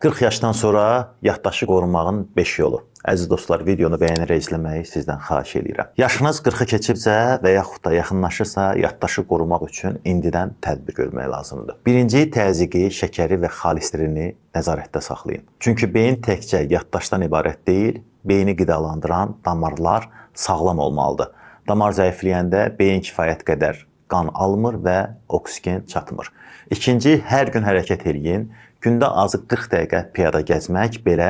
40 yaşdan sonra yaddaşı qorumağın 5 yolu. Əziz dostlar, videonu bəyənərək izləməyi sizdən xahiş eləyirəm. Yaşınız 40-ı keçibsə və yaxud da yaxınlaşırsa, yaddaşı qorumaq üçün indidən tədbir görmək lazımdır. Birinci, təzyiqi, şəkəri və xolesterini nəzarətdə saxlayın. Çünki beyin təkcə yaddaşdan ibarət deyil, beyni qidalandıran damarlar sağlam olmalıdır. Damar zəifləyəndə beyin kifayət qədər qan almır və oksigen çatmır. İkinci, hər gün hərəkət eləyin. Gündə azı 40 dəqiqə piyada gəzmək belə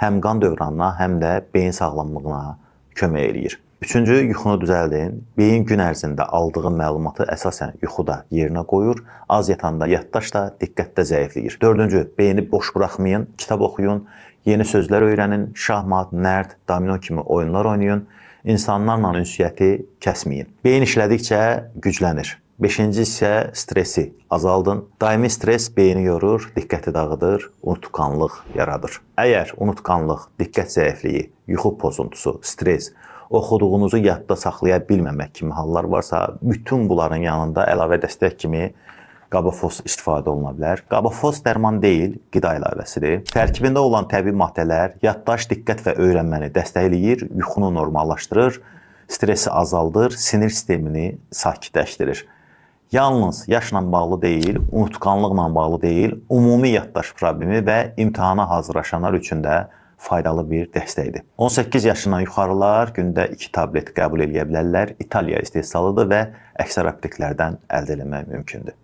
həm qan dövranına, həm də beyin sağlamlığına kömək eləyir. Üçüncü, yuxunu düzəldin. Beyin gün ərzində aldığı məlumatı əsasən yuxuda yerinə qoyur. Az yatanda yaddaş da, diqqət də zəifləyir. Dördüncü, beyni boş buraxmayın, kitab oxuyun, yeni sözlər öyrənin, şahmat, nərd, domino kimi oyunlar oynayın. İnsanlarla ünsiyyəti kəsməyin. Beyin işlədikcə güclənir. Beşinci isə stresi azaldın. Daimi stres beyni yorur, diqqəti dağıdır, unutqanlıq yaradır. Əgər unutqanlıq, diqqət zəifliyi, yuxu pozuntusu, stres, oxuduğunuzu yadda saxlaya bilməmək kimi hallar varsa, bütün bunların yanında əlavə dəstək kimi Qabafos istifadə oluna bilər. Qabafos dərman deyil, qida əlavəsidir. Tərkibində olan təbii maddələr yaddaş, diqqət və öyrənməni dəstəkləyir, yuxunu normallaşdırır, stresi azaldır, sinir sistemini sakitləşdirir. Yalnız yaşla bağlı deyil, unutqanlıqla bağlı deyil, ümumi yaddaş problemi və imtahana hazırlaşanlar üçün də faydalı bir dəstəkdir. 18 yaşından yuxarılar gündə 2 tablet qəbul eləyə bilərlər. İtaliya istehsalıdır və əksər apteklərdən əldə eləmək mümkündür.